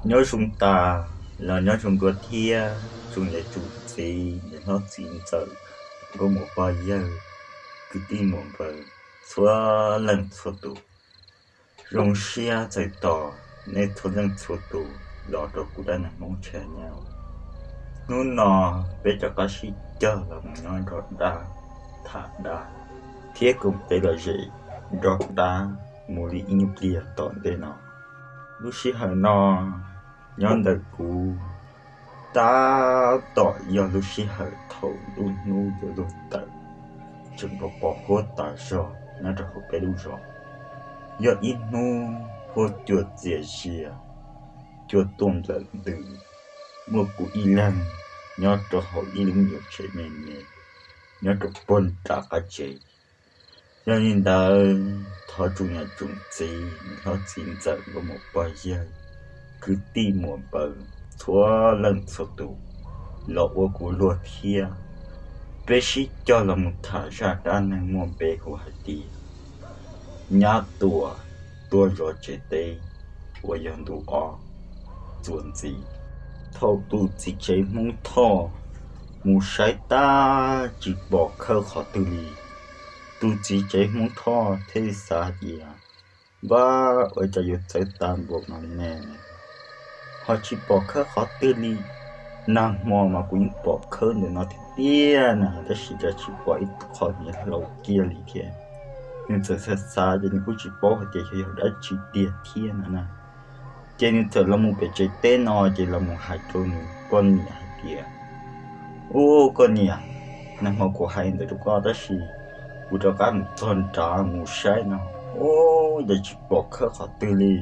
Nyob zoo tas los nyob zoo dua thiab tsoom niam tsoom txiv, niam hlob txiv ntxawm, nkauj muam pog yawg, kwv tij muam npawg, txhua leej txhua tus. Zoo siab txais tos nej txhua leej txhua tus los rau kuv dab neeg Hmoob channel. Hnub no peb rov qab sib cog los mus nyob nrog dab, tham dab, thiab koom kev lom zem nrog dab mus li ib nyuag pliag tom ntej no. Lub sij hawm no nyob ntawm kuv tab tom yog lub sij hawm thaum ntuj hnub yuav luag tawm, tseem pos pos huab tas zog nyob rau hauv peb lub zos. Yog ib hnub huab cua txias zias, cua tuaj nplawm ntws, muaj kuv ib leeg nyob rau hauv ib lub me nyuam tsev me me nyob rau puag nram qab tsev. Yog li ntawd thov tsoom niam tsoom txiv, niam hlob txiv ntxawm, nkauj muam pog yawg, kwv tij muam npawg, txhua leej txhua tus los ua kuv luag thiab, peb sib cog los mus tham zaj dab neeg muaj npe hu hais tias Nyab Tuam tuag zov tsev teb uas yog ntu ob txuas ntxiv. Thaum tus txiv tsev Hmoob Thoj mus saib tab tsis pom khawb qhov twg li, tus txiv tsev Hmoob Thoj thiaj li xav hais tias, Npab, ua cas yuav txawv tas npaum no li ne? Ho tsis pom khawb qhov twg li. Nag hmo mas kuv yeej pom khawb ntawm no tiag tiag na, tab sis cas tsis pom ib qho hniav hlau kiag li thiab. Nws txawm xav xav ces nws kuj tsis paub hais tias xyov yog dab tsi tiag thiab no na. Ces nws txawm los mus pem tsev teb no ces los mus hais rau nws poj niam hais tias, Ub, koj niam, nag hmo kuv hais ntawd rau koj tab sis kuv rov qab mus txog nrad mus saib no, ub, cas tsis pom khawb qhov twg li.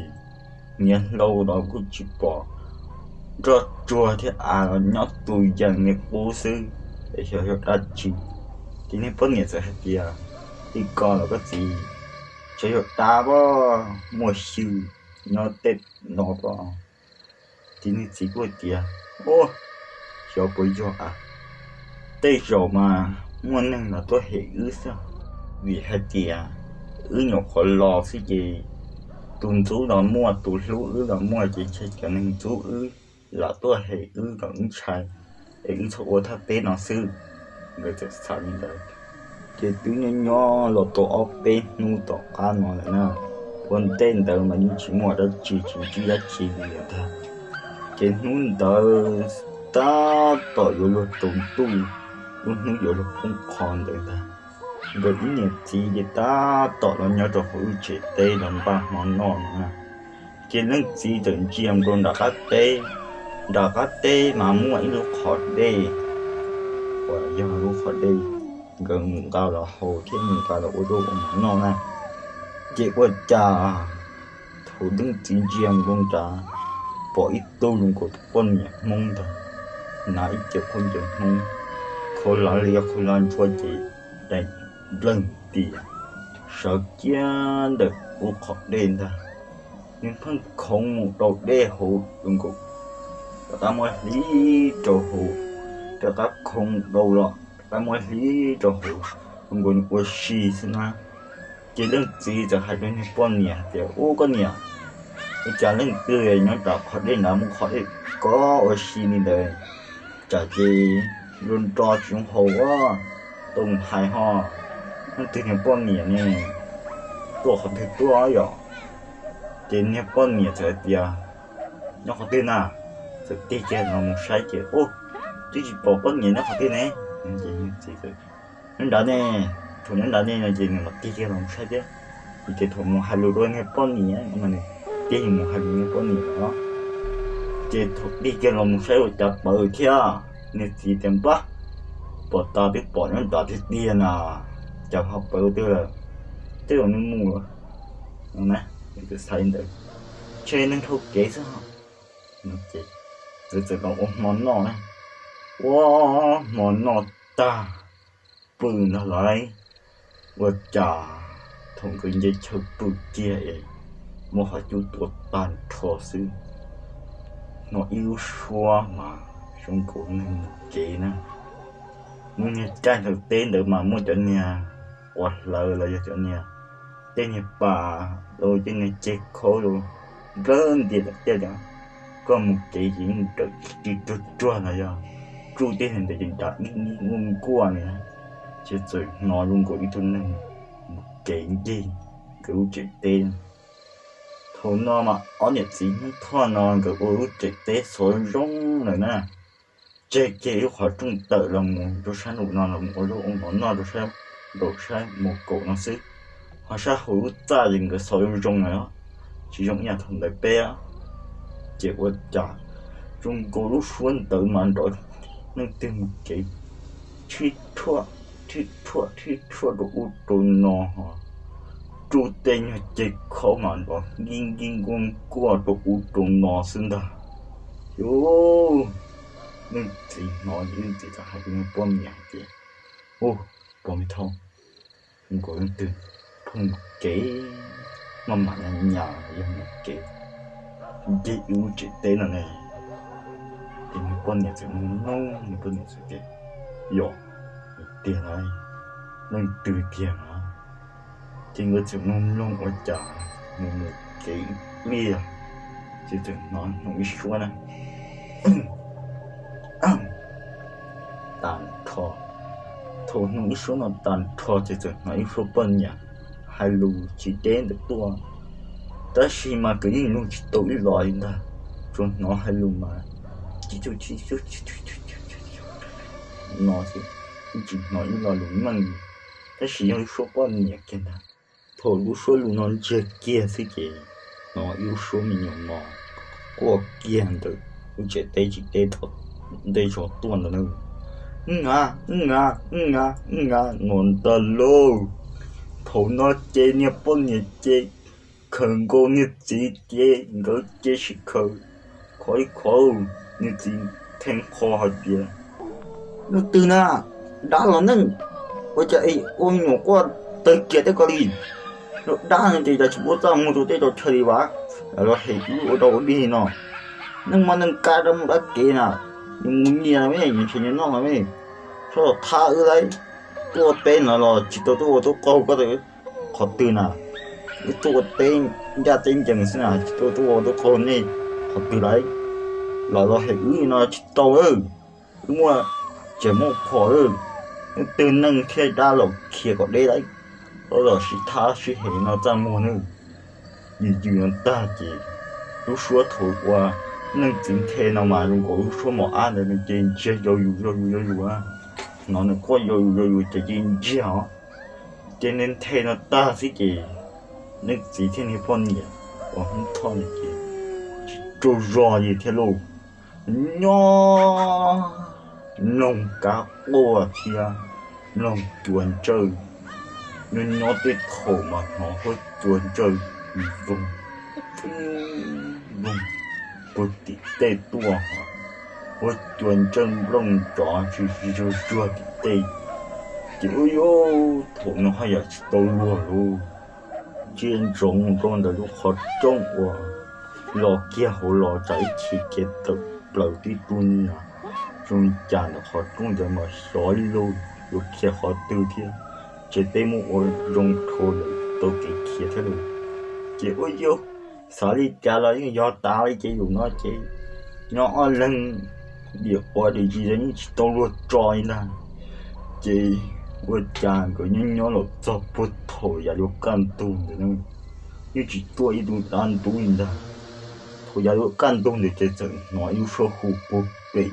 Hniav hlau los kuj tsis pom, nroj tsuag thiab av los nyob tu yees li qub xwb, es xyov yog dab tsi. Ces niag poj niam txawm hais tias, Li ko los koj txiv, xyov yog dab pob, muaj xyw nyob tej no pob. Ces niag txiv kuj tias, Ub, xyov puas yog a, tej zaum mas muaj neeg los tuaj hem wb xwb, vim hais tias wb nyuam qhuav los xwb ces tus ntxub los muaj, tus hlub wb los muaj, ces ntshe cov neeg ntxub wb los tuaj hem wb kom wb ntshai, es wb txhob ua thaj teb no xwb. Nkawd txawm xav li ntawd. Ces twb nyob nyob los tau ob peb hnub tom qab no lawm na, ua ntej ntawd mas yeej tsis muaj dab tsi, tsis ntsib dab tsi li lawm ntag. Ces hnub ntawd tab tom yuav luag tsaus ntuj, lub hnub yuav luag poob qho ntawd ntag, nkawd ib niam txiv ces tab tom los nyob rau hauv lub tsev teb los npaj hmo noj no na. Ces leej txiv txawm ntsia mus rau nram qab teb, nram qab teb mas muaj ib lub qhov dej uas yog lub qhov dej nkawd mus nqa los haus thiab mus nqa los ua zaub ua mov noj na. Ces ua cas thaum leej txiv ntsia mus rau nrad, pom ib tug zoo nkaus tus poj niam Hmoob ntag, hnav ib ce khaub ncaws Hmoob, khaub hlab liab khaub hlab ntsuab ces dai npleeg tias sawv kiag ntawm lub qhov dej ntag. Nws pheej khoov mus rau dej hauv zoo nkaus rov qab muab hliv rau hauv, rov qab khoov mus rau los rov qab muab hliv rau hauv, zoo nkaus nws ua si xwb na. Ces leej txiv txawm hais rau niag poj niam hais tias, Ub, koj niam, ua cas leej twg nyob nram qhov dej nrad muaj qhov dej kov ua si li ntawd? Tsam ces nrov nrov tsis zoo haus, tau mus hais ho, leej twg niag poj niam ne, tuaj qhov twg tuaj yom? Ces niag poj niam txawm hais tias, Nyob qhov twg na? Txawm tig kiag los mus saib ces, Ub, twb tsis pom poj niam nyob qhov twg ne. Nyob nrad ne, thaum nyob nrad ne no ces nws mam tig kiag los mus saib thiab. Ces thaum mus hais lus rau niag poj niam no mas nws tig mus hais lus niag poj niam os. Ces thaum tig kiag los mus saib ua cas pawv thiab. Niag txiv tias, Npab, pom tas twb pom nyob nrad tiag tiag na, cas ho pawv twg lawm, tej zaum nws mus lawm no na. Nws txawm xav li ntawd, ntshe neeg dhau kev xwb. Ces nkawd txawm los ua hmo noj na. Ua hmo noj tag, pw ntag lauj, ua cas thaum nkawd nce chaw pw kiag es muaj qhov cub tua tag nrho xwb, hnov ib lub suab mas zoo nkaus neeg mus kev na. Lub niag caij hlawv teb ntawd mas muaj cov niag quas hlawv los yog cov niag, tej niag pas rau tej niag ceg khaub rau nplawg ntias tiaj tias, Koj mus kev ces yeej dawm ris ruag ruag no yog, tsuj tej ntawd ces dam dib nkuaj nkuaj na. Ces txawm hnov zoo nkaus ib tug neeg mus kev ncig nkawd lub tsev teb. Thaum no mas ob niam txiv Hmoob Thoj no nkawd ua lub tsev teb xov zoo lawm na, tseg kiag ib qhov rooj tawm los mus rau sab nraum no los mus ua zaub ua mov noj rau sab nraum sab mus kaum no xwb. Ho sab hauv lub txaj ces nkawd xov zoo zoo lawm, tsis zoo ib yam thaum ntawd peb. Ces ua cas zoo nkaus lub suab ntawd mas nrov leej twg mus kev rhib rhuaj, rhib rhuaj, rhib rhuaj rau ub rau no ho tsuj tej nyuag ceg khaub mas nrov nkij nkij nkuaj nkuaj rau ub rau no xwb ntag. Yus, leej txiv hnov ces leej txiv txawm hais rau poj niam hais tias, Ub, pog me thauj, nkaus leej twg pheej mus kev maj mam nyas nyas yog mus kev ncig wb lub tsev teb no ne. Ces nws poj niam txawm mloog mloog, nws poj niam txawm tias, Yog tiag lauj, leej twg tiag na? Ces nkawd txawm mloog mloog ua cas mus mus kev ib pliag, ces txawm hnov hnov ib suab na, tag nrho. Thaum hnov ib suab no tag nrho ces txawm hnov ib suab poj niam hais lus tsis deb ntawm tuaj, tab sis mas nkawd yeej mloog tsis tau ib los li ntag, tsuas hnov hais lus mas no xwb, yeej tsis hnov ib lo lus meej, tab sis yog lub suab poj niam kiag ntag. Thaum lub suab lus no ntsiag kiag xwb ces hnov ib lub suab me nyuam mos quaj kiag ntawm lub tsev teb tsis deb tom ntej zos tuaj ntawd na, Wb ngav, wb ngav, wb ngav, wb ngav no ntag lauj. Thaum no ces niag poj niam ces khawm nkaus niag txiv ces nkawd ces sib khawm khov ib khov, niag txiv theej qho hais tias, Leej twg na, dab los neeg? Ua cas ua me nyuam quaj tawg kiag tej ko li? Yog dab no ces cas tsis muab txaj muag rau tej rau chaw li vas, lam los hem wb ua rau ua dog no. Neeg mas neeg kab dab muaj dab kev na, nyias mus nyias los me, nyias ntshaw nyias noj los me, txhob los thab wb lauj. Tuaj ua teb no los tsis tau tuaj ua tub qaug koj qhov twg na, wb tuaj ua teb ncaj teb ncees xwb na, tsis tau tuaj ua tub qaug nej qhov twg lauj. Lam los hem wb no tsis tau, wb muaj tsev muaj phom, leej twg neeg thiab dab los khiav kom deb lauj, los sib thab sib hem no txaj muag nawb. Yws yws no tag ces lub suab thaum uas leej txiv nthe no mas zoo nkaus lub suab mos ab ntawd nws ces ntsiag yau yus yau yus yau yus, hnov nws quaj yau yus yau yus ces ces ntsiag os. Ces nws nthe no tag xwb ces leej txiv thiab niag poj niam uas Hmoob Thoj ntawd ces tsis tsaug zog li thiab lauj. Nyob mloog kab quaj thiab mloog cua ntsawj, nyob nyob tej thaum mas hnov huab cua ntsawj voog voog puag tim tej tuaj, huab cua ntsawj nplooj ntsov tsis zuag zuag tim tej. Ces ua yuav thaum no haj yam tsis tau luag lauj, ntsia ntsoov rau ntawm lub qhov rooj uas los kiag hauv los tsam ib chim kev tawm plaws tib tug niag zoo cas ntawm qhov rooj ntawd mas xyov li lauj, yuav khiav qhov twg thiab. Ces peb muab ua zoo dhau lawm tau kev khiav thiab lauj. Ces ua yuav xav li cas los yeej yog tas li ces yus no ces nyob ob leeg dim quav dim zis los yeej tsis tau luag tso li ntag. Ces ua cas nkawd nyob nyob los txog puag thaum yav yuav kaj ntug ntawd, yeej tsis tuaj ib tug dab ntub li ntag. Thaum yav yuav kaj ntug ntawd ces txawm hnov ib lub suab hu puag pem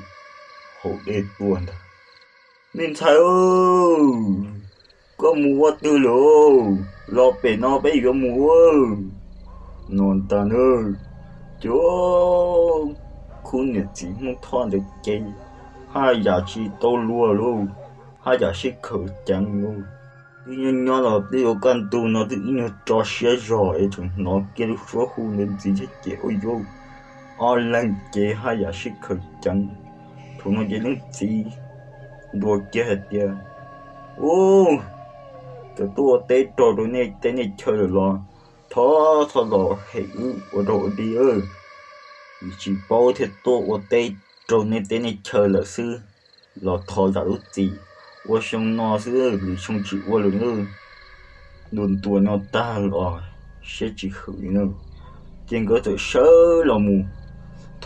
hauv dej tuaj ntag, Me ntxhais, koj mus ua twg lawm? Los pem no peb yuav mus ua no ntag na. Ces khub niam txiv Hmoob Thoj ntawd ces haj yam tsis tau luag lauj, haj yam sib khawm ceev lauj. Twb nyob nyob los twb yuav kaj ntug no twb ib nyuag tso siab zog es tseem hnov kiag lub suab hu ntawd ntxiv thiab ces ua yuav ob leeg ces haj yam sib khawm ceev. Thaum no ces leej txiv ntuas kiag hais tias, Ub, cov tuaj ua teb rog rau nej teb nej chaw lawm los thov txhob los hem wb ua rau ua dog, vim tsis paub thiaj tuaj ua teb rau nej teb nej chaw lawm xwb, los thov zam lub txim, ua xyoo no xwb lwm xyoo tsis ua lawm nawb. Ntuas ntuas no tag los siab tsis hwm li na, ces nkawd txawm sawv los mus.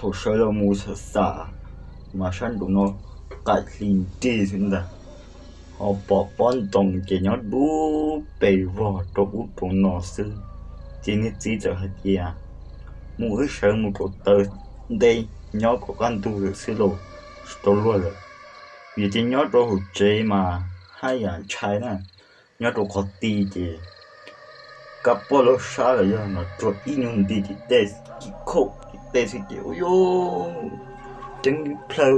Thaum sawv los mus xam xam mas sab nraum no qaim hli nrig xwb ntag, ho pom pob ntoo ces nyob dub pes vog rau ub rau no xwb. Ces niag txiv txawm hais tias, mus wb sawv mus rau taw ntej, nyob kom kaj ntug lawm xwb los tsis tau luag lawm. Vim tias nyob rau hauv tsev mas haj yam ntshai na, nyob rau qhov ti ces kab poj laug sab los yog no tsuag ib nyuag nti tim tej, kim khauj tim tej xwb ces ua yuj ceeb plhaw,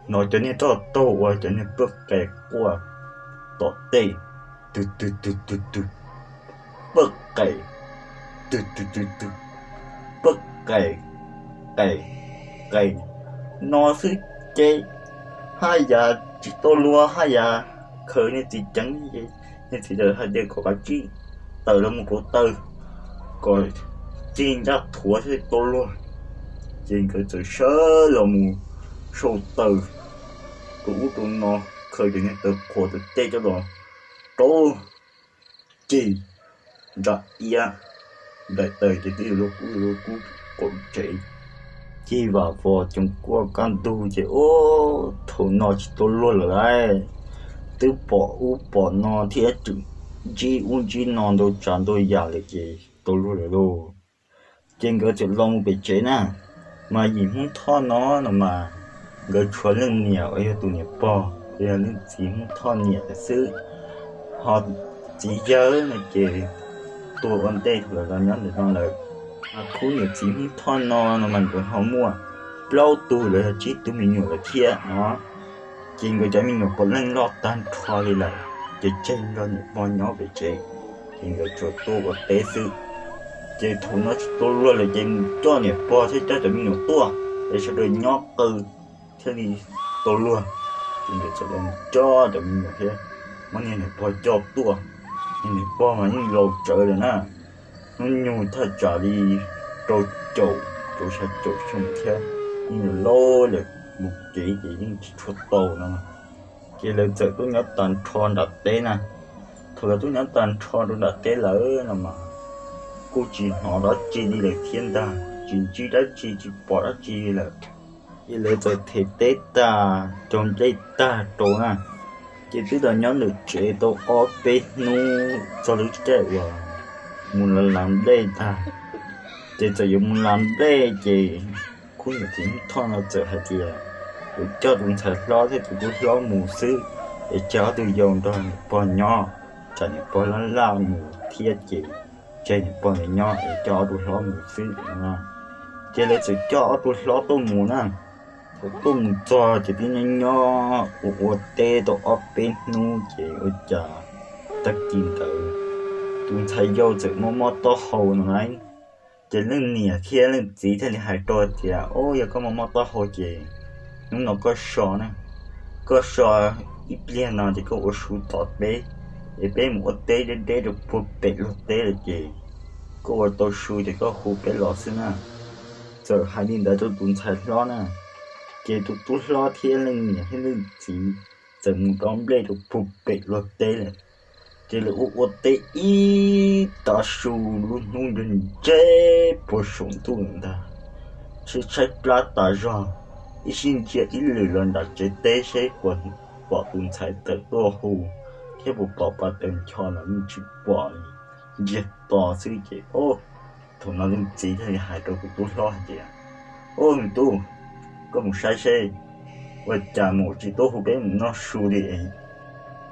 hnov cov niag roj taug ua cov niag pawj qais quaj tom tej, tug tug tug tug tug, pawj qais, tug tug tug tug, pawj qais, qais, qais no xwb ces haj yam tsis tau luag, haj yam khaws niag txiv ceev. Niag txiv txawm hais tias kom kav tsij tawm los mus rau taw, kom txij ncaj thuav thiaj tau luag. Ces nkawd txawm sawv los mus sau taws rau ub rau no, khaws cov niag taws qhuav taws tej coj los rau ceg ntsa iab nplaim taws ces twb yuav luag kub, yuav luag kub qaum tsev. Cig vam vos coos kuaj kaj ntug ces ub, thaum no tsis tau luag lawm lauj, twb pom ub pom no thiab tseem ntsib ub ntsib no ntau tsav ntau yam lawm ces tau luag lawm lauj. Ces nkawd txawm los mus pem tsev na, mas yim Hmoob Thoj no no mas nkawd tshuav leej niam uas yog tus niam pog uas yog leej txiv Hmoob Thoj niam lawm xwb, ho txiv yawg no ces tuag ua ntej thaum lawv los nyob ntawm no lawm. Mas khub niam txiv Hmoob Thoj no no mas nkawd ho muaj plaub tug los yog tsib tug me nyuam lawm thiab no. Ces nkawd cov me nyuam puav leej loj tag nrho li lawm, ces tseg nrog niam pog nyob pem tsev, ces nkawd tsuas tuaj ua teb xwb. Ces thaum no tsis tau luag lawm ces mus coj niam pog thiab coj cov me nyuam tuaj es sawv daws nyob qw thiaj li tau luag. Ces nkawd txawm los coj cov me nyuam thiab muab niag niam pog coj tuaj. Niag niam pog mas yeej laus tsawv lawm na, hnub nyoog thaj tsam li rau caum rau xya caum xyoo thiab, yeej laus lawm, mus kev ces yeej tsis tshua tau no. Ces lawv txawm tuaj nyob tag nrho nram teb na. Thaum lawv tuaj nyob tag nrho rau nram teb lawm no mas kuj tsis hnov dab tsi li lawm thiab ntag, tsis ntsib dab tsi tsis pom dab tsi li lawm. Ces lawv txawm them teb tag cog nplej tag rau na, ces twb los nyob ntawm tsev tau ob peb hnub txog lub caij uas mus las las nplej tag, ces txawm yuav mus las nplej ces khub niam txiv Hmoob Thoj no txawm hais tias yuav coj tus ntxhais hlob thiab tus tub hlob mus xwb, es tseg ob tug yau nrog niam pog nyob, tsam niam pog laj laj mus thiab ces tseg niam pog ntawd nyob es coj ob tug hlob mus xwb no. Ces lawv txawm coj ob tug hlob tuaj mus na. Thaum tuaj mus txog ces twb nyob nyob ua ua teb tau ob peb hnub ces ua cas tag kis ntawd tus ntxhais yau txawm mob mob taub hau no lauj. Ces leej niam thiab leej txiv thiaj li hais rau tias, Ub, yog koj mob mob taub hau ces hnub no koj so na, koj so ib pliag no ces koj ua su tom peb, es peb mus ua teb deb deb rau puag pem luag teb lawm ces koj ua tau su ces koj hu peb los xwb na. Txawm hais li ntawd rau tus ntxhais hlob na, ces tus tub hlob thiab leej niam thiab leej txiv txawm mus dob nplej rau puag pem luag teb lawm. Ces lawv ua ua teb ib tav su lub hnub ntseg ntseg puag saum ntuj ntag, tshaib tshaib plab tas zog, ib sij ntsia ib lwm los nram tsev teb seb puas pom tus ntxhais tawm tuaj hu thiab puas pom pa taws ncho los yeej tsis pom li, ntsiag to xwb ces, o, thaum no leej txiv thiaj li hais rau tus tub hlob hais tias, Ub, me tub, koj mus saib seb ua cas mus tsis tuaj hu peb mus noj su li es,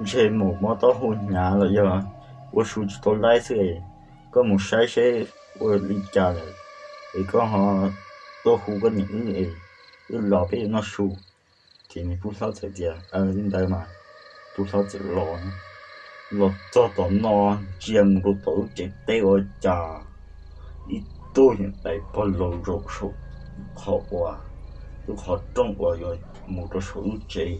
ntshe mus mob taub hau hnyav los yog ua su tsis tau laib xwb es, koj mus saib seb ua li cas lawm es koj ho tuaj hu koj niam wb es wb los peb yuav noj su. Ces nws tub hlob txawm tias, Li ntawd mas. Tub hlob txawm los, los txog tom no, ntsia mus rau tom lub tsev teb ua cas ib tug niam tais pog laus zaum saum qhov uas, lub qhov rooj uas yuav mus rau saum lub tsev,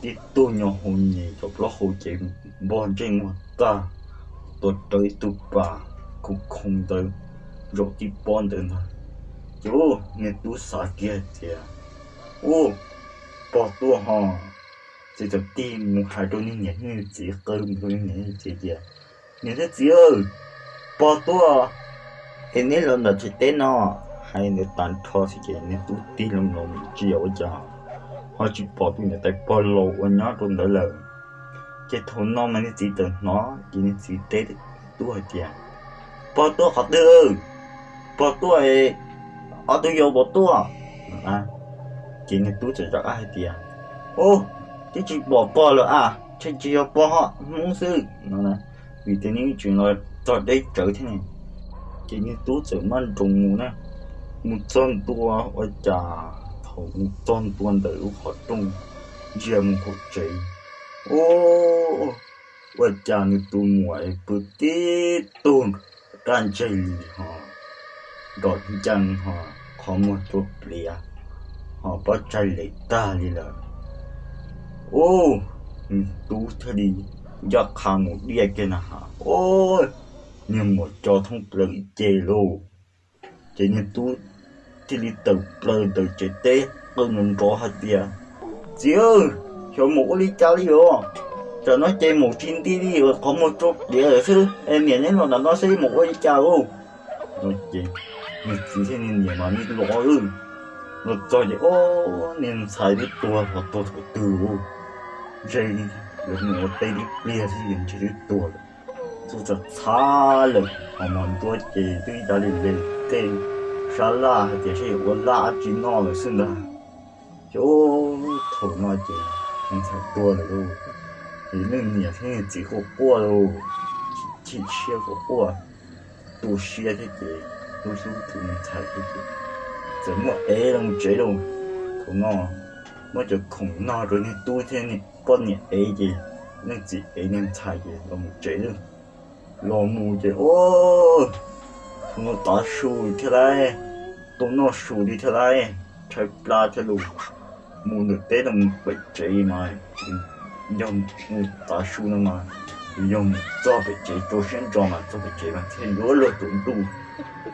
tib tug nyo hu nyem cov plaub hau ces npog ntsej muag tag, tua rawv ib tug pas khoo khoo ntawd zaum tib pob ntawd ntag. Ces ub, niag tub xav kiag hais tias, Ub, pog tuaj ho. Ces txawm tig mus hais rau niag niam thiab niag txiv, qw mus rau niag niam thiab niag txiv tias, Niam thiab txiv, pog tuaj es neb los nram tsev teb no. Hais ntawd tag nrho xwb ces niag tub tig loo los ntsia ua cas ho tsis pom tus niam tais pog laus uas nyob rau ntawd lawm. Ces thaum no mas niag txiv txawm hnov ces niag txiv teb tub hais tias, Pog tuaj qhov twg? Pog tuaj, ob tug yau puas tuaj? Ces niag tub txawm rov qab hais tias, Ub, twb tsis pom pog lawm a, ntshe tsis yog pog, Hmoob xwb no. Vim tias nws tseem los txog deb tsawv thiab ne. Ces niag tub txawm maj nroos mus na, mus txog ntua ua cas thaum mus txog ntua ntawm lub qhov rooj ntsia mus hauv tsev, ub, ua cas nws tus muam es pw tib tug raj ntseg li ho nrov ncees ho qhov muag rua pliav ho pob tsaig lem tag li lawm. Ub, niag tub thiaj li ncaj qha mus diaj kiag na has, ub, niag muam co thoob plaws ib ce lauj. Ces niag tub thiaj li tawm plaws ntawm tsev teb qw nrov nrov hais tias, Txiv, xyov mus ua li cas li os, tam no ces mus tsis nti li, qhov muag rua pliav lawm xwb es niam neb los nram no seb mus ua li cas lauj. No ces niag txiv thiab niag niam mas nij los lawm, los txog ces ub, niag ntxhais twb tuag los tuag thaum twg lauj? Ntshe lawv mus ua teb ib pliag xwb ntshe twb tuag lawm. Txhua txhab txhab lawm ho mos ntuab ces twb ya li le tej sab laj hais tias saib yuav ua laj dab tsi noj lawm xwb ntag. Ces thaum no ces niag ntxhais tuag lawm lauj, ces leej niam thiab niag txiv quaj quaj lauj, chim siab quaj quaj, tu siab thiab ces hlub hlub tus niag ntxhais thiab ces txawm muab ev los tsev lauj. Thaum no muab cov khoom noj rau niag tub thiab niag poj niam ev ces leej txiv ev niag ntxhais ces los mus tsev lauj. Los mus ces ub, thaum no tav su thiab lauj, tu noj su li thiab lauj, tshaib plab thiab lauj. Mus ntawm teb los mus pem tsev mas yog mus tav su no mas yog mus txog pem tsev rau siab ntso mas txog pem tsev mas thiaj yuav luag tus ntuj.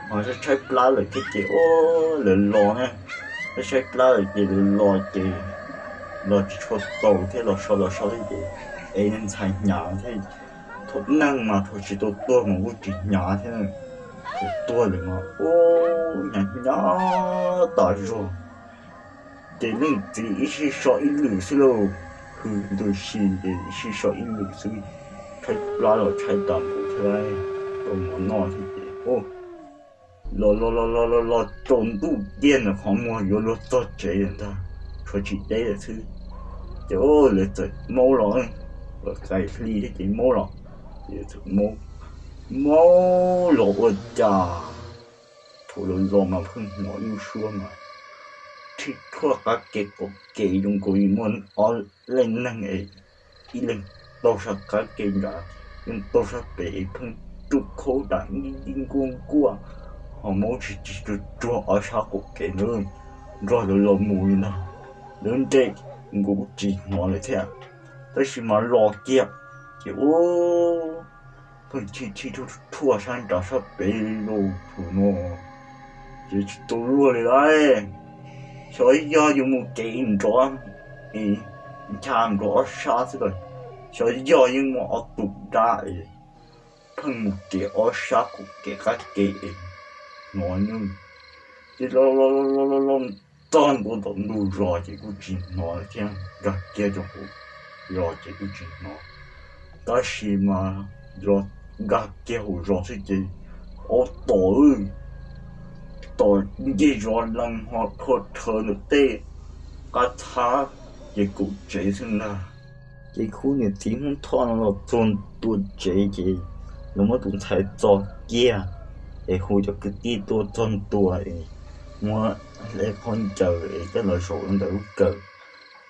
Ho tshaib tshaib plab lawm thiab ces ub lawv los na, tshaib tshaib plab lawm ces lawv los ces los tsis tshua tau thiab los so los so thiab ces ev niag ntxhais hnyav thiab. Thaum neeg mas thaum tsis tau tuag mas kuj tsis hnyav thiab, thaum tuag lawm mas ub hnyav hnyav tas zog. Ces leej txiv ib sij so ib lwm xwb lauj, hws ntu si ces ib sij so ib lwm xwb, tshaib plab los tshaib tas npaum thiab, tau mov noj thiab ces ub los los los los los los tsaus ntuj tiag ntawm qhov muag yuav luag txog tsev lawm ntag, tshuav tsis deb lawm xwb. Ces ub lawv txawm maub los, los qais hli thiab ces maub los, ces txawm maub, maub los ua cas thaum lawv los mas pheej hnov ib lub suab mas rhij thuaj qab ke qaum ke zoo nkaus li muaj ob leej neeg es ib leeg taug sab qab ke nrad, yeej taug sab pem es pheej ruj khaub dam nkuaj nkuaj, ho maub tsis tsis tsuag tsuag ob sab qaum kev ntawd nrog lawv los mus li ntag. Lawv nres nkaus kuj tsis hnov lawm thiab, tab sis mas los kiag ces ub pheej rhij rhij thuaj sab nrad sab pem li lauj. Thaum no ces tsis tau luag li lauj, xyov yog yus mus kev nrov es ncha nrov ob sab xwb los xyov yog yeej muaj ob tug dab es pheej mus kev ob sab qaum kev qab ke es hnov nyuj. Ces los los los los los txog ntua tom ntug zos ces kuj tsis hnov lawm thiab, nkag kiag rau hauv zos ces kuj tsis hnov. Tab sis mas los nkag kiag hauv zos xwb ces ob tom, tom ncej zos lees ho rhua rhawv ntawm tej qab txhab ces kaum tsev xwb ntag. Ces khub niam txiv Hmoob Thoj no los txog ntua tsev ces lawv muab tus ntxhais txo kiag es hu cov kwv tij tuaj txog ntua es muab hle khaub ncaws es coj los zaum ntawm lub kawm.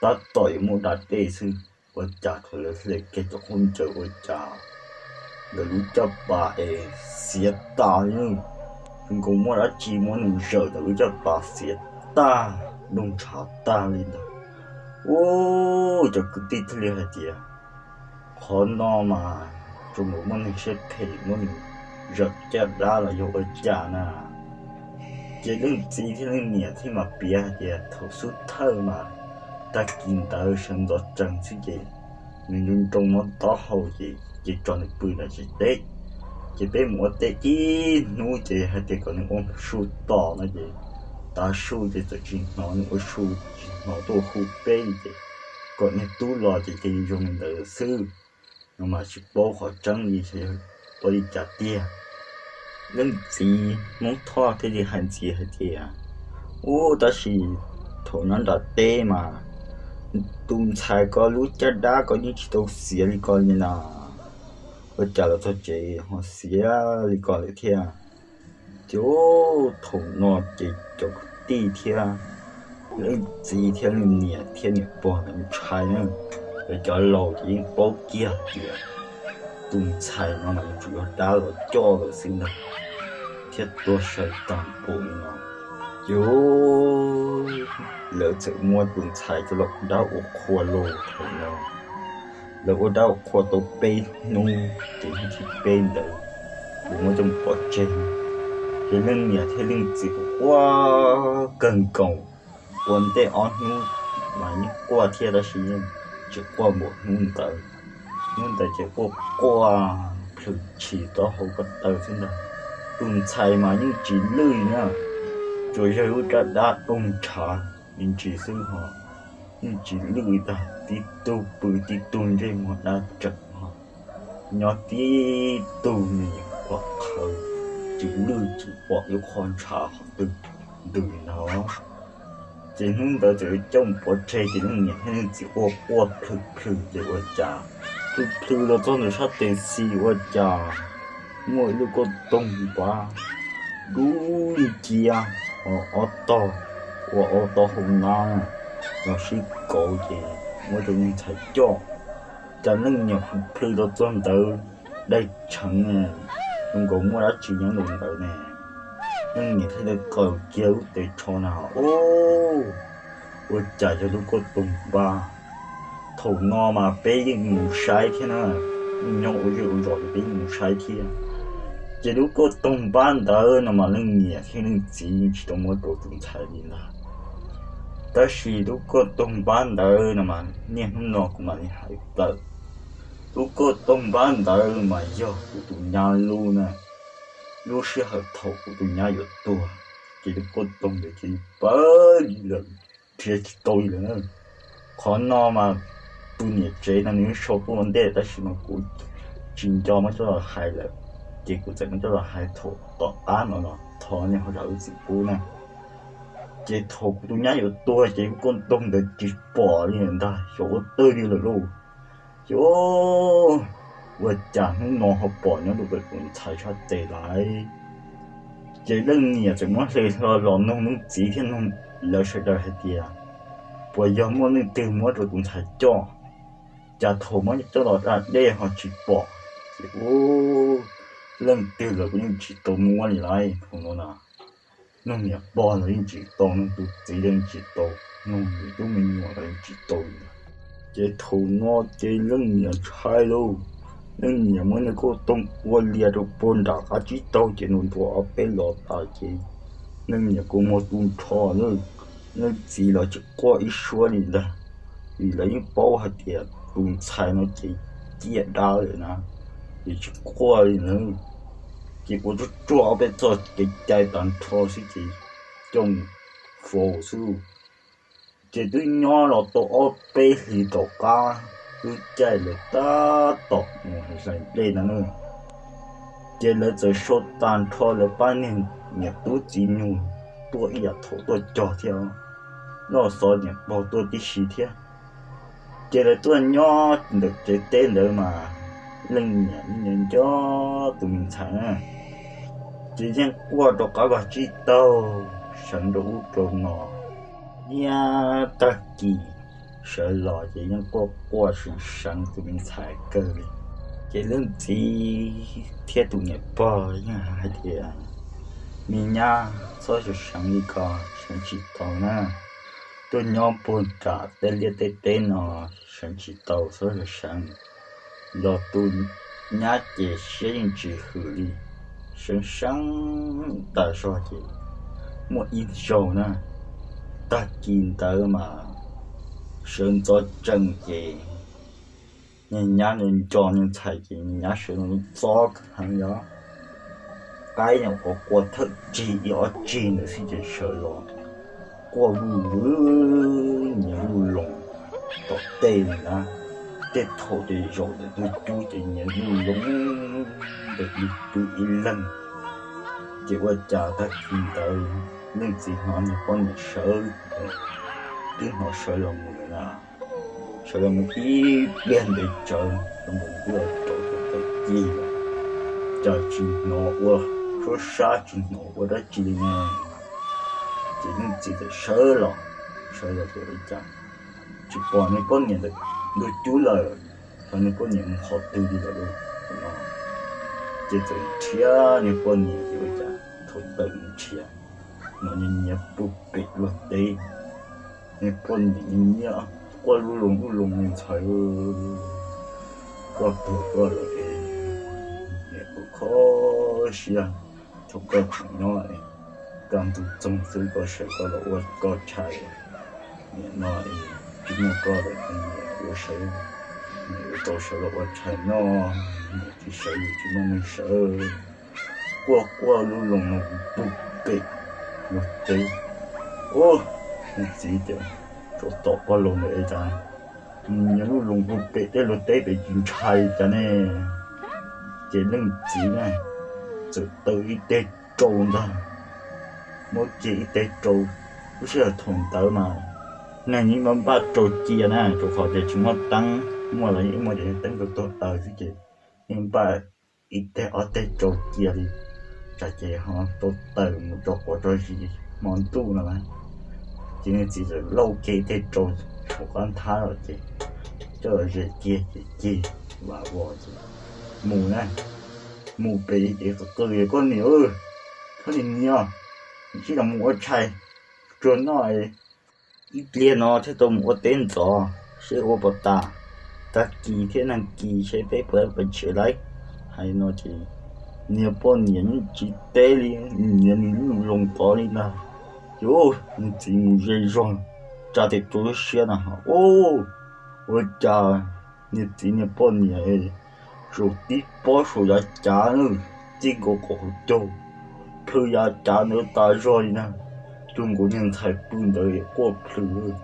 Tab tom yuav muab da dej xwb, ua cas thaum lawv hle kiag cov khaub ncaws ua cas ntawm lub caj pas es xiav tas li, zoo nkaus muaj dab tsi muab nws zawm ntawm lub caj pas xiav tag, doog ntshav tag li ntawd. Ub, cov kwv tij thiaj li hais tias, qhov no mas zoo nkaus muaj neeg siab phem muab nws zawm caj dab los yog ua cas na. Ces leej txiv thiab leej niam thiaj mam piav hais tias thaum xub thawj mas tag kis ntawd sawv ntxov tsees xwb ces nws nroo nroo mov taub hau ces ces tso nws pw nram tsev teb. Ces peb mus ua teb ib hnub ces hais tias kom nws ua su tos no ces tav su ces txawm tsis hnov nws ua su, tsis hnov tuaj hu peb li ces kom niag tub los ces cia li zoo li ntawd xwb. No mas tsis paub qhov tseeb li, ua li cas tiag. Leej txiv Hmoob Thoj thiaj li hais ntxiv hais tias, ub, tab sis thaum nyob nram teb mas tus ntxhais ko lub caj dab ko yeej tsis tau xiav li ko li na, ua cas los txog tsev ho xiav li ko lawm thiab. Ces thaum no ces cov kwv tij thiab leej txiv thiab leej niam thiab niam pog lawv ntshai na, lawv cov laus ces yeej paub kiag tias tus ntxhais no mas yuav tsum yog dab los coj lawm xwb ntag, thiab tuag sai tag npaum li no. Ces lawv txawm muab tus ntxhais coj los ua dab ua qhua los thaum no. Lawv ua dab ua qhua tau peb hnub ces hnub thib peb ntawd lawv muab coj mus pov tseg. Ces leej niam thiab leej txiv quaj kawg nkaus, ua ntej ob hnub mas yeej quaj thiab tab sis yeej tsis quaj npaum hnub ntawd. Hnub ntawd ces quaj quaj plhws tshis taub hau ko taw xwb ntag. Tus ntxhais mas yeej tsis lwj na, tsuas yog lub rab dab doog ntshav me ntsis xwb ho yeej tsis lwj tag, tib tug pw tib tug ntsej muag dab tseem ho nyob tib tug me nyuam pom qhawv, tsis lwj tsis pom ib qho ntshav qhov twg ntws ntag. Ces hnub ntawd txawm coj mus pov tseg ces leej niam thiab leej txiv quaj quaj plhws plhws ces ua cas plhws plhws los txog ntawm sab tes xis ua cas muaj ib lub kauj toog npab dub nciab, ob tog ua ob tog hau nab los sib kauv ces muab rau niag ntxhais coj. Cas leej niam plhws los txog ntawd dai tsheev, zoo nkaus muaj dab tsi nyob rau ntawd ne. Leej niam thiaj li qaws kiag lub tes tsho na, ub, ua cas yog lub kauj toog npab. Thaum no mas peb yeej mus saib thiab na, yeej nyob ua zej ua zos ces peb yeej mus saib thiab. Ces lub kauj toog npab ntawd no mas leej niam thiab leej txiv yeej tsis tau muab rau tus ntxhais li ntag. Tab sis lub kauj toog npab ntawd no mas niaj hnub no kuv mam li hais tawm. Lub kauj toog npab ntawd mas yog kuv tus nyab lub na. Lub sij hawm thaum kuv tus nyab yuav tuag, ces lub kauj toog ntawd cia li pawv lawm, nrhiav tsis tau li lawm na. Qhov no mas tus niam tsev no nws sau tuaj ua ntej tab sis mas kuv tsis nco muab coj los hais lawm, ces kuv txawm muab coj los hais thaum tom qab no los thov nej ho zam lub txim pub na. Ces thaum kuv tus nyab yuav tuag ces lub kauj toog ntawd tsis pom li ntag, xyov ua twg li lawm lauj. Ces ua cas hnub no ho pom nyob rau pem tus ntxhais sab tes lawm. Ces leej niam txawm muab hle hlo los nug leej txiv thiab nug lawv sawv daws hais tias, puas yog muaj leej twg muab rau tus ntxhais coj? Cas thaum muab coj los da dej ho tsis pom? Ces ub, leej twg los kuj yeej tsis tau muab li lawm. Thaum no na, leej niam pog los yeej tsis tau nug, tus txiv los yeej tsis tau nug, niam tub me nyuam los yeej tsis tau li. Ces thaum no ces leej niam ntshai lauj, leej niam muab niag kauj toog ua lias rau puag nram qab tsib taug ces ntuas ntuas ob peb los tas ces leej niam kua muag tu nrho lawm. Leej txiv los tsis quaj ib suab li ntag, vim lawv yeej paub hais tias tus ntxhais no ces ciaj dab lawm na, ces tsis quaj li ntag. Ces ua tsuag tsuag ob peb txoj kev cai tag nrho xwb ces coj mus faus xwb. Ces twb nyob los tau ob peb hlis tom qab, twb caij lawv tab tom mus hlais nplej no na. Ces lawv txawm sau tag nrho lawv pab niag niam tub txiv nyuag tuaj ib yam thaum tuaj cog thiab, noj xov niam pog tuaj tib si thiab. Ces lawv tuaj nyob ntawm tsev teb ntawd mas leej niam nco nco tus me ntxhais na, ces yeej quaj rau qab vag tsib taug seev rau ub rau no. Niaj tag kis sawv los ces yeej quaj quaj seev seev tus me ntxhais kawg li. Ces leej txiv thiab tus niam pog yeej hais tias, me nyab, txhob seev seev li ko, seev tsis tau na. Tuaj nyob puag nram tej liaj tej teb no seev tsis tau, txhob seev seev. Los tus nyab ces siab yeej tsis hwm li, seev seev tas zog ces muaj ib zaug na, tag kis ntawd mas sawv ntxov tsees ces niag nyab nco nco niag ntxhais ces niag nyab sawv ntxov heev yog qaib nyuam qhuav qua thawj tsig ib ob tsig ntawd xwb ces sawv los quaj vwj vwm nyias lub loo tom tej li na. Tej thaum ces zaum ntawm ntug cub ces nyias lub loo ntawm ntug cub ib leeg. Ces ua cas tag kis ntawd leej txiv hnov niag poj niam sawv, twb hnov sawv los mus na, sawv los mus ib pliag ntev tsawv, rau nkaus twb los rau tom tawm ci lawm, cas tsis hnov ua suab sab, tsis hnov ua dab tsi li ne. Ces leej txiv txawm sawv los, sawv los ces ua cas tsis pom niag poj niam ntawm ntug cub lawm, xyov niag poj niam mus qhov twg li lawm lauj no. Ces txawm nrhiav niag poj niam ces ua cas thaum tawm mus nrhiav, hnov nyias nyiav puag pem luag teb. Niag poj niam nyiav nyiav quaj lub loo lub loo li ntxhais, koj tuag koj lawm es niam kuv kho siab, thaum koj tseem nyob es kaj ntug txoog xwb koj sawv koj los ua koj tshais, niam no es tsis muaj koj lawm es niam yuav sawv, niam yuav tau sawv los ua tshais noj, niam tsis sawv yus tsis muaj neeg sawv. Quaj quaj lub loo no puag pem luag teb. Ub, leej txiv tias, tsuas tom pog laus ntawd es cas nyiav lub loo puag pem tej luag teb pem tsis ntshai cas ne. Ces leej txiv na txawm taw ib teg rau ntag, muab kiag ib teg rau. Lub sij hawm thaum ntawd mas neeg yeej npaj npaj rau cia na, rau qhov tias tsis muaj teeb, muaj los yeej muaj cov teeb rau tuag taws xwb ces yeej npaj ib teg ob teg rau cia li, tsam ces ho tau tawm mus rau quav rau zis hmo ntuj no na. Ces nws txiv txawm lauj kiag ib teg rau saum qab nthab los ces coj los zes kiag ces cig vam vos ces mus na, mus pem ces qw qw tias, koj niam, koj niam nyiav, ntsib los mus ua tshais tsuag noj, ib pliag no thiaj tau mus ua teb ntxov seb ua puas tas, tag kis thiab nag kis seb peb puas pais tsev lauj. Hais no ces niag poj niam yeej tsis teb li, nyiav nws lub loo tod li ntag. Ces nws txiv mus zej zog, tsa tes rau lub siab na, ua cas niag txiv niag poj niam tsuas tib pob saum yav cav na, txij nkaus qaum hauv caug, plhws yav cav ntawd tas zog li na, cuag nkaus niag ntxhais pw ntawd quaj plhws,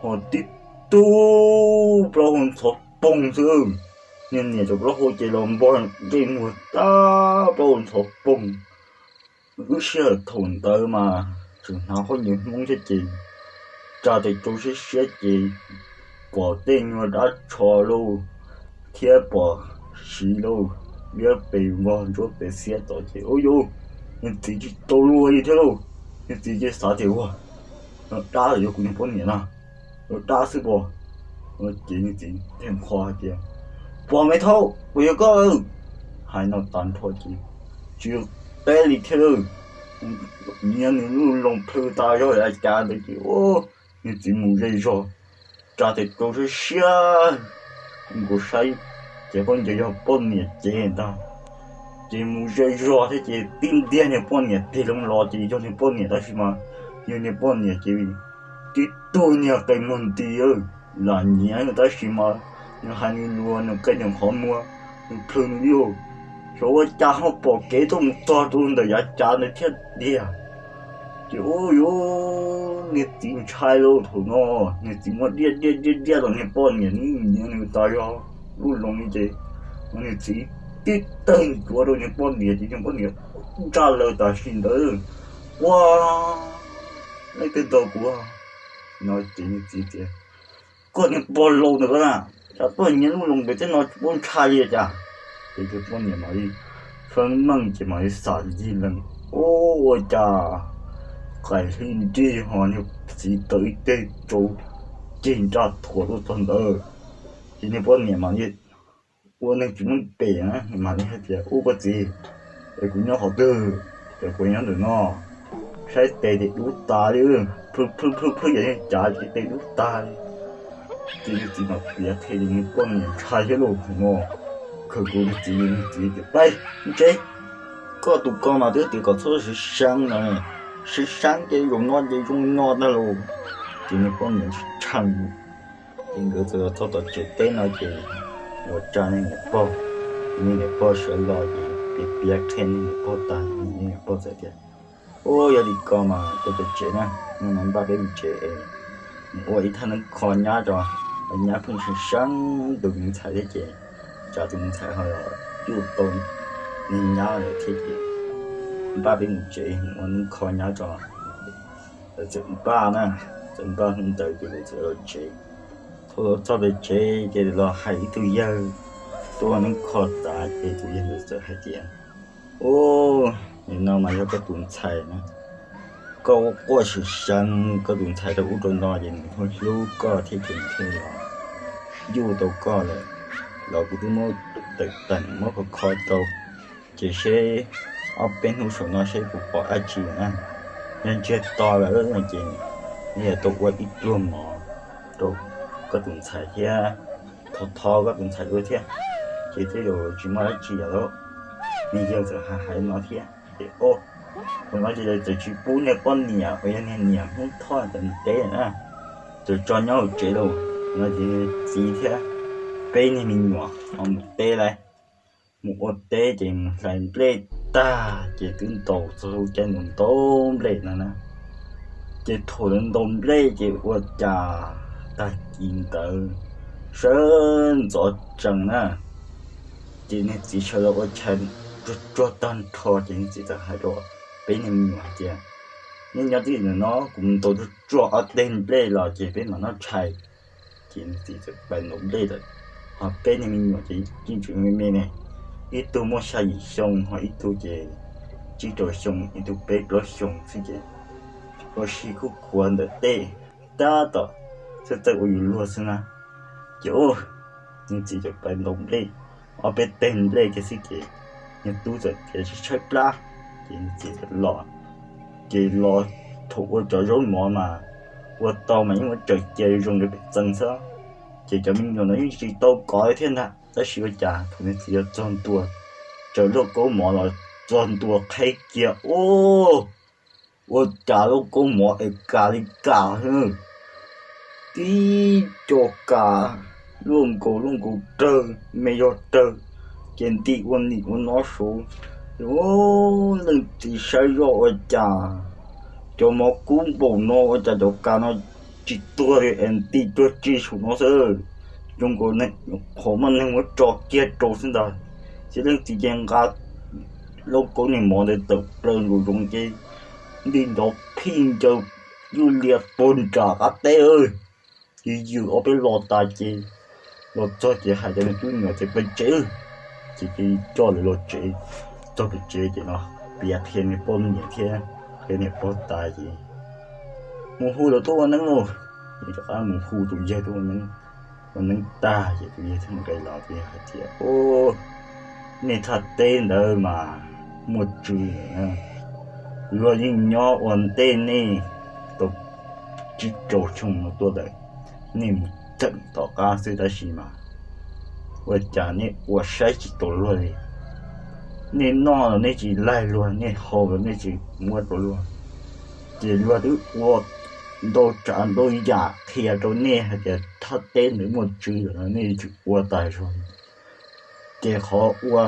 ho tib tug plaub hau ntxhov poog xwb. Niag niam cov plaub hau ces los npog ntsej muag tag plaub hau ntxhov poog. Lub sij hawm thaum ntawd mas tseem hnav khaub ncaws Hmoob thiab ces tsa tes rau siab siab ces pom tej nyuag dab tsho lauj, thiab pom siv lauj, liab pes vog ntsuab pes xiab tod ces ua rau niag txiv tsis tau luag li thiab lauj. Niag txiv ces xav tias ua, dab los yog kuv niag poj niam na, dab xwb pom. Ces niag txiv thiaj qhuas hais tias, pog me thaub, kuv yog koj. Hais no tas nrho ces tsis teb li thiab lauj. Nyiav nws lub loo plhws tas zog yav cav ntawd ces niag txiv mus zej zog, tsa tes rau siab siab nkaus saib ces poj ncaws yog poj niam cev ntag. Ces mus zej zog thiab ces tib ntiag niag poj niam tig loo los ces yog niag poj niam tab sis mas yog niag poj niam ces tib tug niag qe muag nti lam nyiav tab sis mas nws hais nws lus nws qe nws qhov muag, nws plhws nws li. Xyov ua cas ho pom kev tuaj mus txog rau ntawm yav cav ntawd thiab tiag. Ces ua yuav niag txiv ntshai lauj. Thaum no niag txiv muab diaj diaj diaj diaj los niag poj niam nws nyiav nws tas zog lub loo li ces niag txiv tib tawg ntsuav rau niag poj niam ces niag poj niam ntsaj laws tam sim ntawd, ua, leej twg ntaus kuv no? Ces niag txiv tias, koj niag pog laus ntawd na, cas tuaj nyiav lub loo pem tej no tsis paub ntshai li cas? Ces niag poj niam mam li feeb meej ces mam li xam ncig lees, ua cas qais hli nrig ho niag txiv taw ib teg rau ceg ntsaj thuav tuaj txog ntawd. Ces niag poj niam mam li ua neeg tsis muaj pem na, mam li hais tias, ub koj txiv, es kuv nyob qhov twg? Ces kuv nyob ntawm no. Saib tes ces dub tas li, plhws plhws plhws plhws yam cav ces tes dub tas li. Ces niag txiv mam piav qhia ces niag poj niam ntshai thiab lauj. Thaum no khawm kuv niag txiv, niag txiv tias, pab ntseb, koj tus ko mas twb tias kom txhob sib seeb no, sib seeb ces zaum no ces zoo no ntag lauj. Ces niag poj niam tshee, ces nkawd txawm los txog tom tsev teb no ces ua tsa niag niam pog, niag niam pog sawv los ces Ces piav qhia niag niam pog tas, niag niam pog txawm tias, Ub, yog li ko mas ua pem tsev na, hnub no npaj peb mus tsev es mus ua ib thaj neeb kho nyab tso, nyab pheej seev seev tus me ntxhais thiab ces tsam tus me ntxhais ho yuj tau niag nyab lawm thiab ces npaj peb mus tsev mus ua neeb kho nyab tso. Lawv txawm npaj na, txawm npaj hnub ntawd ces lawv txawm los tsev. Thaum los txog pem tsev ces los hais ib tug yawg tuaj ua neeb kho tas ces tus yawg ntawd txawm hais tias, Ub, nim no mas yog koj tus ntxhais na, koj ua quaj seev seev koj tus ntxhais rau ub rau no ces nws hlub hlub koj thiab ces nws thiaj los yuj tau koj lawm. Los kuv twb muab tawm teem muab kho kho rau, ces seb ob peb hnub saum no seb puas pom dab tsi na. Yog ntsiag to lawm no ces nws yuav tau ua ib pluag mov rau koj tus ntxhais thiab thov thov koj tus ntxhais dua thiab, ces tej zaum tsis muaj dab tsi lawm. Niag yawg txawm hais hais no thiab ces, o, thaum no ces lawv txawm tsis pub niag poj niam uas yog niag niam Hmoob Thoj ntawd mus teb na, txawm tso nyob hauv tsev lawm. No ces txiv thiab peb niag me nyuam ho mus teb lawm. Mus ua teb ces mus hlais nplej tag ces twb ntaus txog lub caij ntaus nplej no na. Ces thaum lawv ntaus nplej ces ua cas tag kis ntawd sawv ntxov tsees na, ces niag txiv sawv los ua chais tsuag tsuag tag nrho ces niag txiv txawm hais rau peb niag me nyuam hais tias, Nej nyob twj ywm ntawm no, kuv mus ntaus tsuag tsuag ob teg nplej los ces peb mam noj tshais. Ces niag txiv txawm pais ntaus nplej lawm. Ho peb niag me nyuam ces yeej tseem me me ne, ib tug muaj xya yim xyoo ho ib tug ces tsib rau xyoo, ib tug peb plaub xyoo xwb ces ua si khuj khuav ntawm tej tab tom txawj txawj ua yus luag xwb na. Ces niag txiv txawm pais ntaus nplej ob peb teg nplej kiag xwb ces niag tub txawm tias tshaib plab, ces niag txiv txawm los. Ces los thaum ua cov zaub mov mas ua tau mas yeej muab tsaws cia zoo li pem txee xwb. Ces cov me nyuam no yeej tsis tau kov thiab ntag, tab sis ua cas thaum niag txiv yuav txog ntua, tsaws lauj kaub mov los txog ntua qhib kiag, ub, ua cas lauj kaub mov es kas li kas xwb, tib co kas luaj nkaus luaj nkaus rawg me yog rawg, ces ntim ua nim ua no saud. Leej txiv saib zoj ua cas cov mov kub npaum no ua cas cov kas no tsis tuag li es ntim tuag tsi saum no xwb. Zoo nkaus qhov muaj neeg muab tso kiag rau xwb ntag. Ces leej txiv ces nqa lauj kaub niag mov ntawd tawm plaws nkaus zoov ces nti nrov phij ncaws yuj lias puag nram qab teb. Ces yws ob peb lo tas ces los txog ces hais tias, Nws tub nyuam ces pais tsev. Ces coj lawv los tsev, txog pem tsev ces no piav qhia niag poj niam thiab qhia niag pog tas ces mus hu lawv tuaj ua neeb lauj. Ces rov qab mus hu tus yawg tuaj ua neeb. Ua neeb tag ces tus yawg thiaj nqes los, tus yawg hais tias, Ub, nej thaj teb ntawd mas muaj tswv, luag yeej nyob ua ntej nej tau tsib rau xyoo no tuaj lawm, nej mus txeem tom qab xwb tab sis mas ua cas nej ua saib tsis taus luag li. Nej noj los nej tsis laig luag, nej haus los nej tsis muab rau luag. Ces luag twb ua ntau tsav ntau yam qhia rau nej hais tias thaj teb ntawd muaj tswv lawm no nej tsis ua tas zog. Ces qhov ua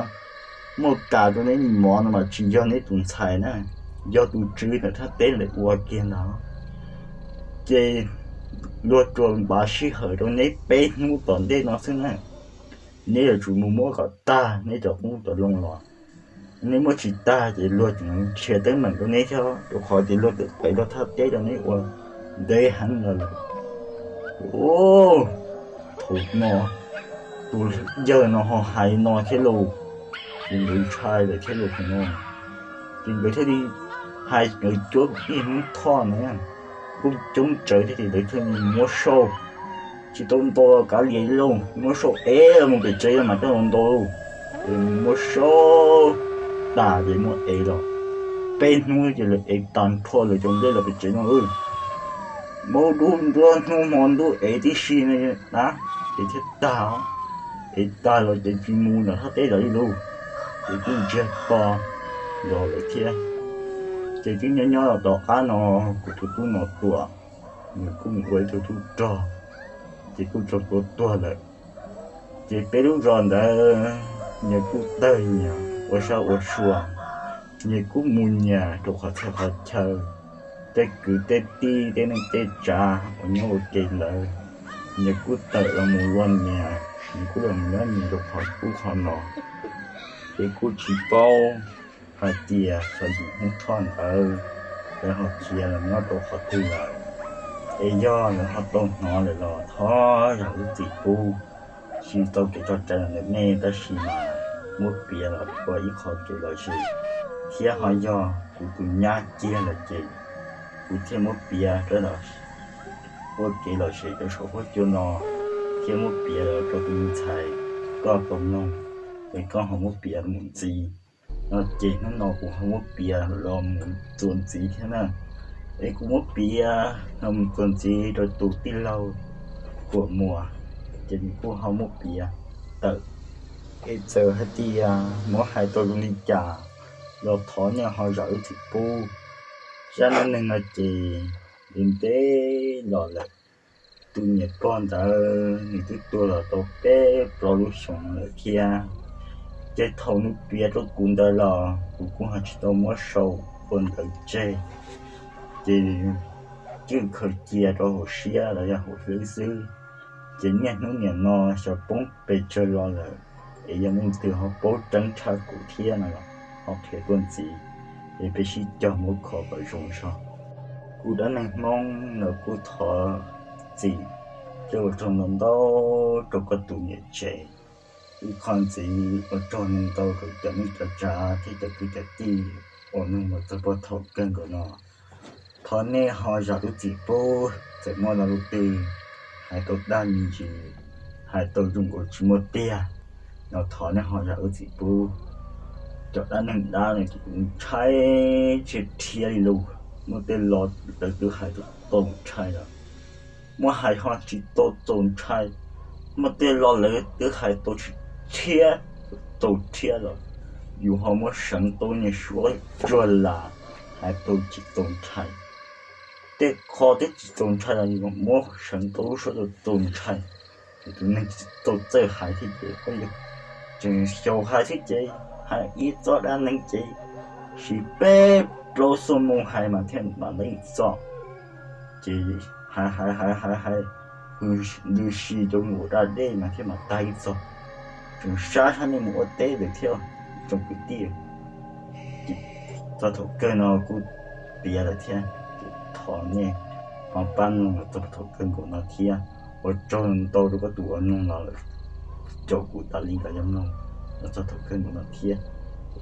muaj kas rau neb mov no mas tsis yog neb tus ntxhais na, yog tus tswv ntawm thaj teb ntawd ua kiag ntag. Ces luag tsuas npav sij hawm rau neb peb hnub tom ntej no xwb na. Neb yuav tsum mus muab kom tag neb cov qoob cov loo los. Neb muab tsis tag ces luag tseem nrhiav teeb meem rau neb thiab, rau qhov tias luag twb qev luag thaj teb rau neb ua ntev heev los lawm. Thaum no tus yawg no ho hais no thiab lauj, ces nkawd ntshai lawm thiab lauj no. Ces nkawd thiaj li hais nkawd cuab niag Hmoob Thoj na, kuj coob tsawv thiab ces lawv thiaj li muab sau, tsis tau ntaus kav liam lauj, muab sau ev los mus pem tsev mas coj los ntaus lauj. Ces muab sau tas ces muab ev los peb hnub ces lawv ev tag nrho lawv cov nplej los pem tsev no. Maub dub nruab hnub hmo ntuj ev tib si na, ces thiaj tag. Ev tag los ces tsis mus nram thaj teb los li lauj, ces kuj ntsiag to los lawm thiab. Ces twb nyob nyob los tom qab no kuv tus tub no tuaj, nws kuj mus ua ib tug tub rog, ces kuj raug tua tuag lawm. Ces peb lub zos ntawd nyias kuj tawg nyias, ua sab ua sua, nyias kuj mus nyias rau qhov txhia qhov chaw. Tej kwv tej tij tej neej tej tsav uas nyob ua ke ntawd, nyias kuj tawm los mus luaj nyias, nyias kuj los mus nyob nyias rau qhov ub qhov no. Ces kuj tsis paub hais tias xyov yim hnub thoj ntawd lawv ho khiav los nyob rau qhov twg lawm. Es yog lawv ho tau hnov lawm los thov zam lub txim pub, tsis tau kev tso cai los ntawm nej, tab sis mas muab piav los ua ib qho kev lom zem, thiab ho yog kuv tus nyab kiag lawm ces kuv thiaj muab piav rau los ua kev lom zem rau saum huab cua no, thiab muab piav los rau tus me ntxhais koj tau mloog, es koj ho muab piav mus ntxiv no. Ces hnub no kuv ho muab piav los mus txuas ntxiv thiab na. Es kuv muab piav los mus txuas ntxiv rau tus tij laug Huam Muas, ces nws kuj ho muab piav tawm. Es txawm hais tias muab hais tau zoo li cas los thov nej ho zam lub txim pub. Zaj neej neeg no ces ntev ntev los lawm. Tus niam pog ntawd nws twb tuag los tau peb plaub lub xyoos lawm thiab. Ces thaum nws piav rau kuv ntawd los kuv kuj ho tsis tau muab sau ua ntawv tseg, ces cwj khaws cia rau hauv siab los yog hauv hlwb xwb. Ces niaj hnub nim no xyov poob pes tsawg los lawm, es yog leej twg ho paub tseeb tshaj kuv thiab no los ho qhia tuaj ntxiv, es peb sib cog muab kho kom zoo zog. Kuv dab neeg Hmoob no kuj thov txim thiab ua tsaug ntau ntau rau koj tus niam tsev. Ib qho ntxiv ua tsaug ntau rau cov neej cov tsav thiab cov kwv cov tij uas nug los txog puag thaum kawg nkaus no. Thov nej ho zam lub txim pub, txawm muaj lo lus twg hais tau dab me ntsis, hais tau zoo nkaus tsis muaj tiag no thov nej ho zam lub txim pub. Cov dab neeg dab no ces kuv ntshai tsis dhia li lus, muaj tej lo lawv twb hais tau txaus ntshai lawm, muab hais ho tsis tau txaus ntshai, muaj tej lo lawv twb hais tau tsis dhia, txaus dhia lawm, yus ho muab seev tau niag suab tsuag las hais tau tsis txaus ntshai. Tej qho twb tsis txaus ntshai los yus muab seev tau lub suab txaus ntshai. Ces tus neeg tsis tau txawj hais thiab ces koj yuav tseem xyaum hais thiab ces, hais ib txoj dab neeg ces siv peb plaub xuab moos hais mas thiaj mam li txog. Ces hais hais hais hais hais, hwj ntws si rau nkaus da dej mas thiaj mam tag ib txog. Tseem sab sab nej mus ua teb lawm thiab tsoom kwv tij. Txog thaum kawg no kuj tiav lawm thiab, ces thov nej ho pab mloog los txog thaum kawg nkaus no thiab. Ua tsaug ntau rau koj tus uas mloog los lawm, caum kuv tas li los yog mloog los txog thaum kawg nkaus no thiab.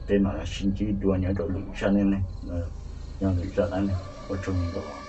Peb mam sib ntsib dua nyob rau lwm zaj neej neeg, yog lwm zaj dab neeg. Ua tsaug ntau.